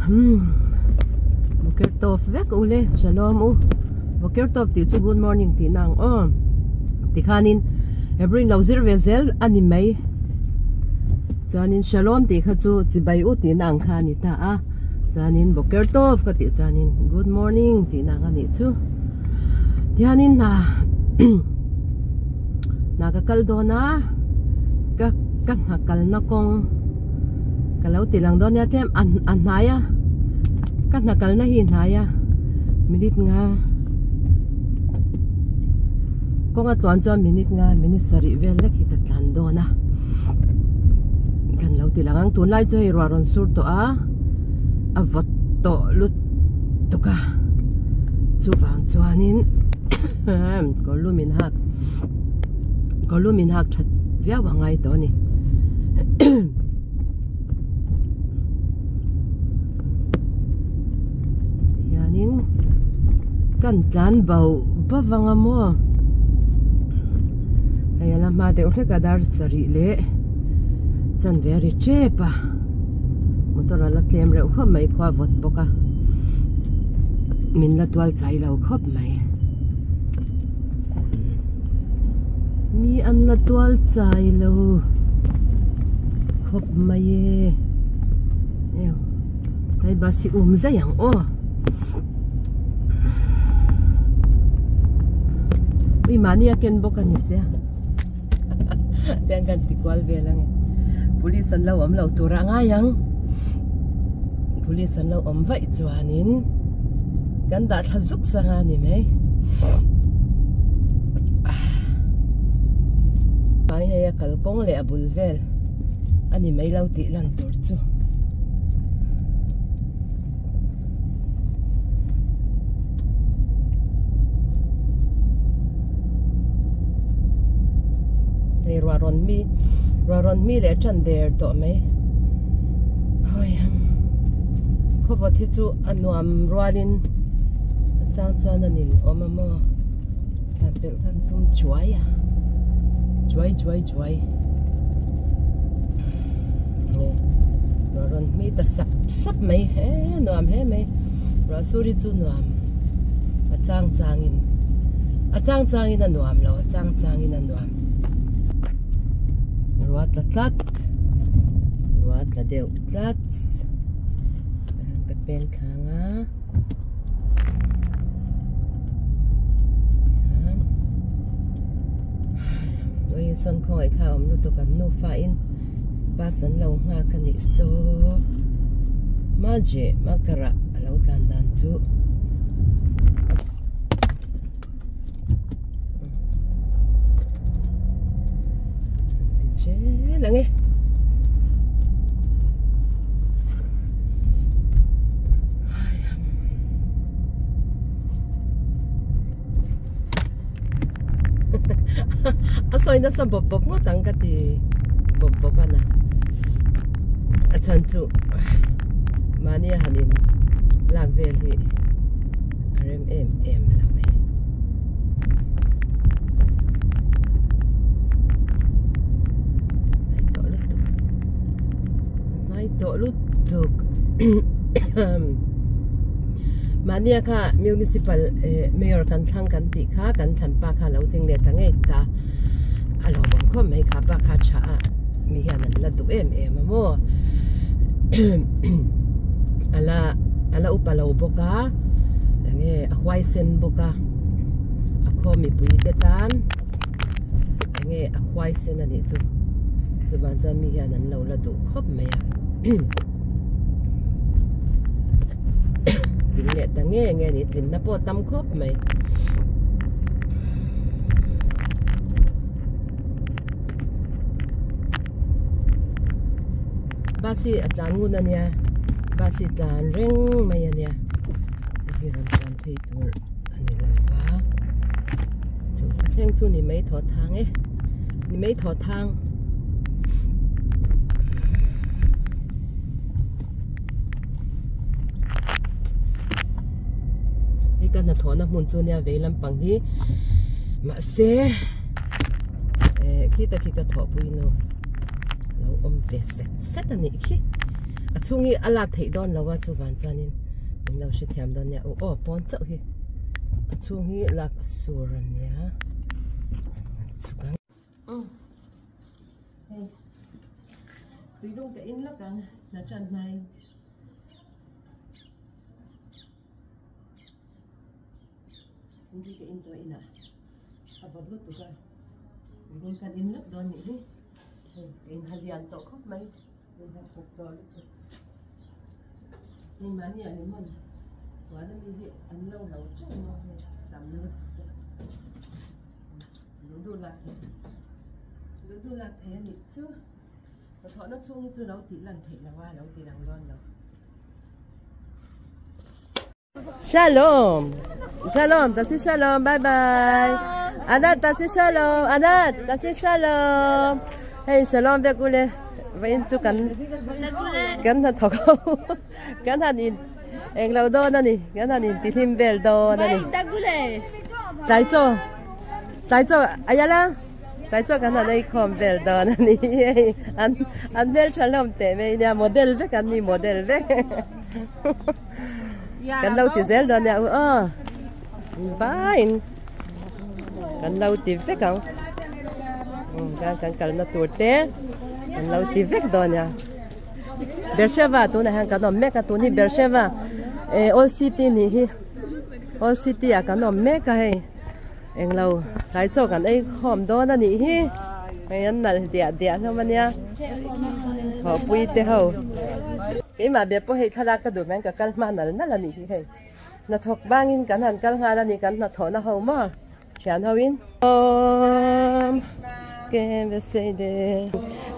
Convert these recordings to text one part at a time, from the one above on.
Umm Boker tov vek ule shalom u Boker tov tih chu good morning tih na ang aw tikhanin Hebrew in lo zir ve zel a ni mai chuanin shalom tih kha chu chibai u tih na ang kha a ni ta a chuanin Boker tov ka tih chuanin good morning tih na ang a nih chu tihianin hna hna ka kal dawn a ka ka hna kalna kawng. Ka lo ti lang dawn nia tlem a a hnai a ka hna kalna hi hnai a minute nga kawnga tluan chuan minute nga minute sarih vel lek hi ka tlan dawn a kan lo ti lang ang tunlai chu hei ruah rawn sur tawh a a vawt tawh lutuk a chuvang chuanin kawr lum in hak kawr lum in hak that viau a ngai tawh a ni. Hianin kan tlan bauh bauh ang a maw hei a la hma deuh hlek a dar sarih leh chanve a ri tep a motor a la tlem reuh khawp mai khua vawt bawk a min la tual chai lo khawp mai. Mi an la tual chai lo khawp mai e eo tlai bus hi um zai ang aw ui mahni a ken bawk a ni sia tiang kan ti kual vel ang e police an lo awm lo tur a ngai ang police an lo awm vaih chuanin kan dah thla zuk sang a ni mai. Pai hei a kalkawng leh a bul vel a ni mai lo tih lan tur chu. Hei ruah rawn mi ruah rawn mi leh tan der tawh mai. Hawi khawvawt hi chu a nuam rualin a chang chuan a nin awm a maw tlan pelh khan tum chuai a chuai chuai chuai ruah rawn hmi ta sap sap mai he nuam hle mai ruah sur hi chu nuam a chang changin a chang changin a nuam lo a chang changin a nuam ruah tla tlat ruah tla deuh tlat ka peng thlang a. Wilson khawngaih thla awm lutuk an nufa in bus an lo nghak a nih saw maje makara a lo tlan dan chu ti zel ang e. A sawi nasa bawp bawp ngawt ang ka ti bawp bawp a na a chhan chu mahni a han in lak vel hi a rem em em lo e. Hnai tawh lutuk hnai tawh lutuk mahnia kha municipal eh mayor kan thlang kan tih kha kan thlan pa kha lo ding leh ta ngei ta a lawmawm khawp mai kha pa kha tha a mi hian an la duh em em a maw a la a la upa lo bawk a enge a huaisen bawk a a khaw mipui te tan enge a huaisen a nih chu chuvan chuan mi hian an lo la duh khawp mai a tling leh ta nge nge a ni tlinna pawh a tam khawp mai. Bus hi a tlan ngun a nia bus hi tlan reng mai a nia hei hi rawn tlan phei tur a ni lo va chu a thleng chu ni mai thaw thang e ni mai thaw thang. Hei ka hnathawhna hmun chu nia vei lampang hi mahse eh khi ta khi ka thawhpui nu lo awm ve set set a nih khi. A chhung hi a lak theih dawn lo a chuvan chuanin min lo hrethiam dawn nia aw aw pawn chauh hi a chhung hi lak sur a nia chhuk ang hei tuilung ka in lawk ang hna tan hnai. Hindi ka in tawh inah a vawt lutuk a tuilum kan in lawk dawn nih hi hei ka in ha lian tawh khawp mai in ha fuk tawh lutuk hei mahni ah lemon huan ami hi an lo lo teuh maw hei tam lutuk duh duh lak theih duh duh lak theih a nih chu hnathawhna chhung hi chu lo tih lan theih loh a lo ti lang dawn lo. Shalom. Shalom, tasi shalom. Bye bye. Anat, tasi shalom. Anat, tasi shalom. Hey, shalom vek ule. Vain chu kan kan hna thawk ho. Kan han in eng lo dawn ani. Kan han in tihlim vel dawn ani. Tlai chaw. Tlai chaw ayala. Tlai chaw kan han ei khawm vel dawn ani. Hei an an hmeltha hlawm teh mai nia model vek an ni model vek. Kan lo ti zel dawn nia u aw vaiin kan lo ti vek ang kan kan kalna tur te kan lo ti vek dawn nia Beersheba tunah hian kan awm mek a tun hi Beersheba eh old city nih hi old city ah kan awm mek a hei englo tlai chaw kan ei khawm dawn a nih hi hei an nalh diah diah hlawm a nia thawhpui te ho. Keimah ber pawh hei thlalak ka duh mai ka kal hma nal nal a nih hi hei hnathawk bangin kan han kal nghal a ni kan hnathawhna ho maw thian ho in awm kem ve sei de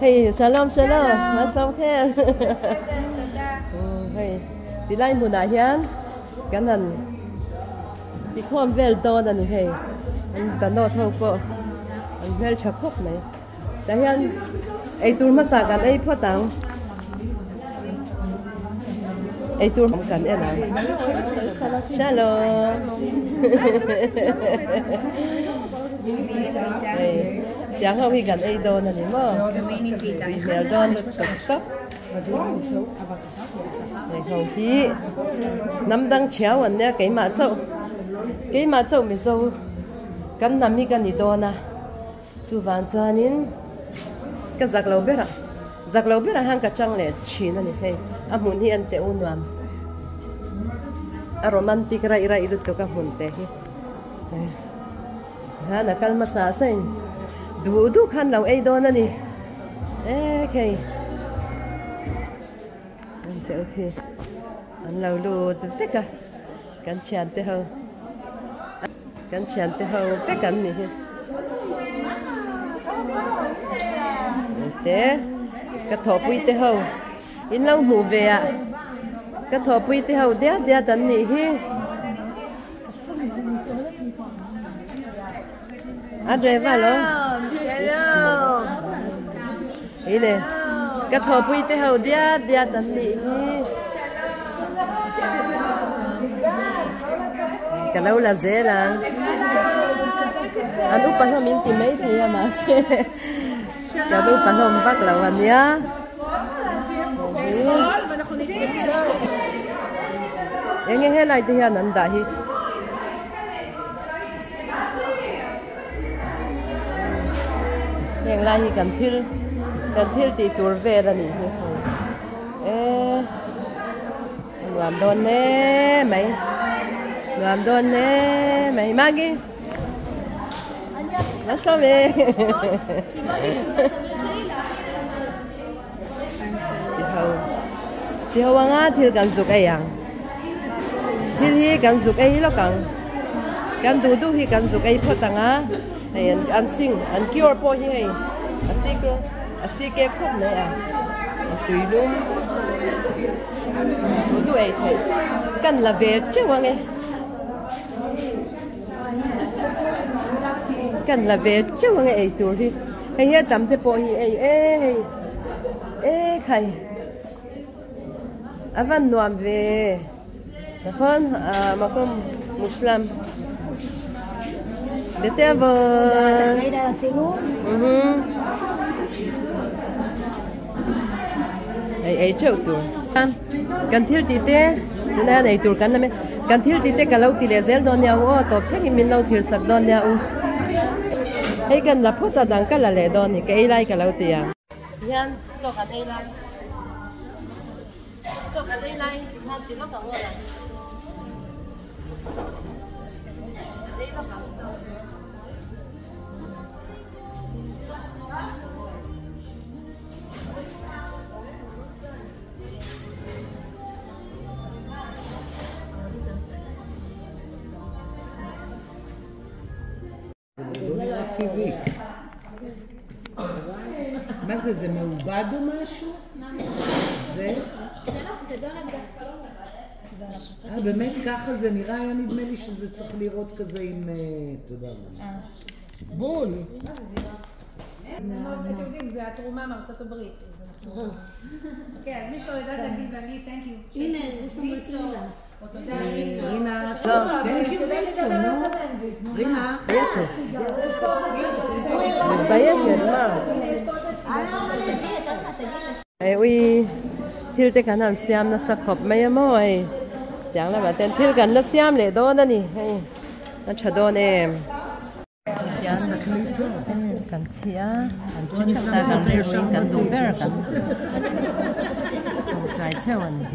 hei shalom shalom shalom khem hei tilai hmunah hian kan han tikhawm vel dawn a ni hei an banawt ho pawh an hmeltha khawp mai. Tah hian eitur hmasa kan ei phawt ang. Eitur kan en ang. Shalom. Hei, chiang ho hi kan ei dawn a ni maw? Tui hmel dawn lutuk tawp. Hei ho hi hnam dang chhiau an nia keimah chauh. Keimah chauh Mizo kan hnam hi ka ni dawn a. Chuvang chuanin ka zak lo berah zak lo berah hian ka chang leh thin a ni hei a hmun hi en teh u nuam a romantic raih raih lutuk a hmun te hi hian a kal hmasa sain duh duh khan lo ei dawn a ni ek hei en teh u khi an lo lut vek a kan thiante ho. Kan thiante ho vek an ni hi. Te ka thawhpui te ho in lo hmuh ve a ka thawhpui te ho diat diat an nih hi. A reva lo. Ei le ka thawhpui te ho diat diat an nih hi. Ka lo la zel ang. An upa hlawm in ti mai thei a mahse kan upa hlawm vak lo a nia. Enge helai te hian an dah hi. Heng lai hi kan thil kan thil tih tur vel a nih hi e nuam dawn hle mai nuam dawn hle mai Maggie Mashlome ti ho ti ho anga thil kan zuk ei ang thil hi kan zuk ei lawk ang kan duh duh hi kan zuk ei phawt ang a hei an an sing an cure pawh hi hei a sik a sik e khawp mai a a tui lum duh duh ei theih kan la ve teuh ang e kan la ve teuh ang e ei tur hi. Hei hi a tam te pawh hi ei e hei e khai a van nuam ve nakhon makom muslam bete a vawn ei ei teuh tur. Kan thil tih te tunah hian eitur kan la mai kan thil tih te ka lo ti leh zel dawn nia u aw tawp thlengin min lo thlir sak dawn nia u hei kan la phawt a dang ka la leh dawn ni ka ei lai ka lo ti ang. Hian chaw kan ei lai chaw kan ei lai khan ti lawk ang aw la kan ei lawk ang chaw. לא נראה טבעי. מה זה, זה מעובד או משהו? זה? זה דונלד דווקא. אה, באמת ככה זה נראה? היה נדמה לי שזה צריך לראות כזה עם... תודה רבה. בול. אתם יודעים, זה התרומה מארצות הברית. אוקיי, אז מי שלא יודעת להגיד באנגלית, thank you. הנה, יש לנו את רינה. או תודה ליצו. רינה, thank you ויצו, נו. רינה. מתביישת, מה? Ui thil te kan han siam nasa khawp mai a maw hei tiang lamah ten thil kan la siam leh dawn a ni hei a tha dawn em kan chhi a kan chhi theuh ta kan rilruin kan duh ber kan tawngtai theuh a ni.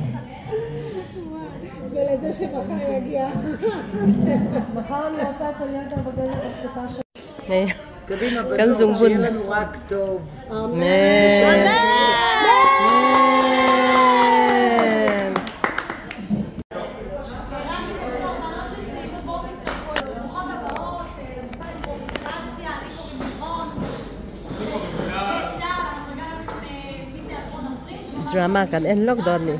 Hei קדימה kan בנות, zungbun שיהיה לנו רק טוב. Amen. Amen. ברוכות הבאות למופע אימפרוביזציה, לי קוראים לירון. וטל, אנחנו הגענו לכם מתיאטרון הפרינג'. Drama kan en lawk dawn ni.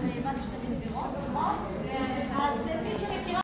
אז מי שמכירה...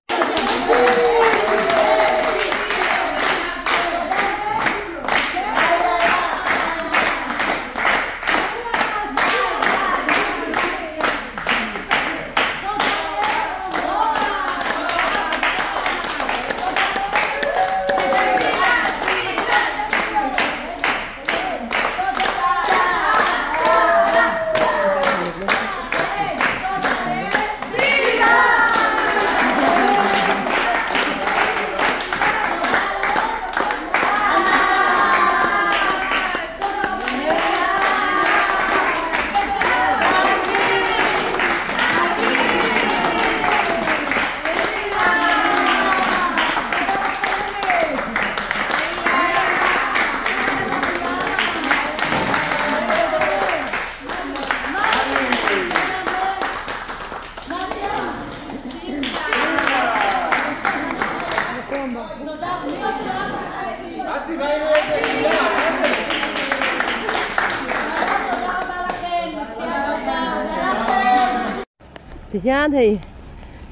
Tihian hei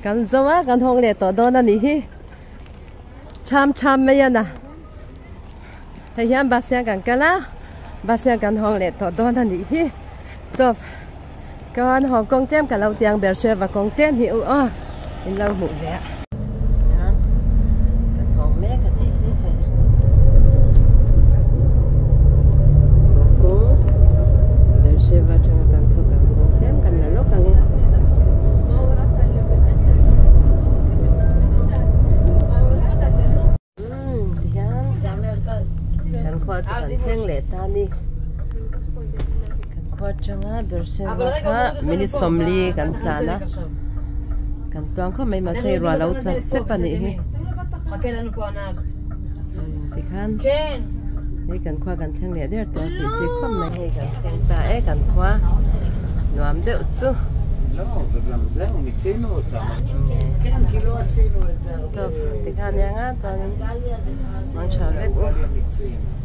kan zo a kan hawng leh tawh dawn a nih hi cham cham mai a na hei hian bus hian kan kal a bus hian kan hawng leh tawh dawn a nih hi tawp kan hawng kawng tlem ka lo tiang ber hre va kawng tlem hi u aw in lo hmuh ve a kan hawng mek a nih hi hei hawng kawng ber hre va atanga kan khaw kal kawng tlem kan la lawk ang e. Umm tihian kan khua chu kan thleng leh ta a ni kan khua atanga Beersheba kha minute sawmli kan tlan a kan tluang khawp mai mahse hei ruah lo tla sep a nih hi tikhan hei kan khua kan thleng leh der tawh a tih chi khawp mai hei kan thleng ta e kan khua nuam deuh chu. לא, וגם זהו, מיצינו אותם. כן, כי לא עשינו את זה הרבה. Tawp tikhan nia nga chuanin mang tha vek u. מיצינו.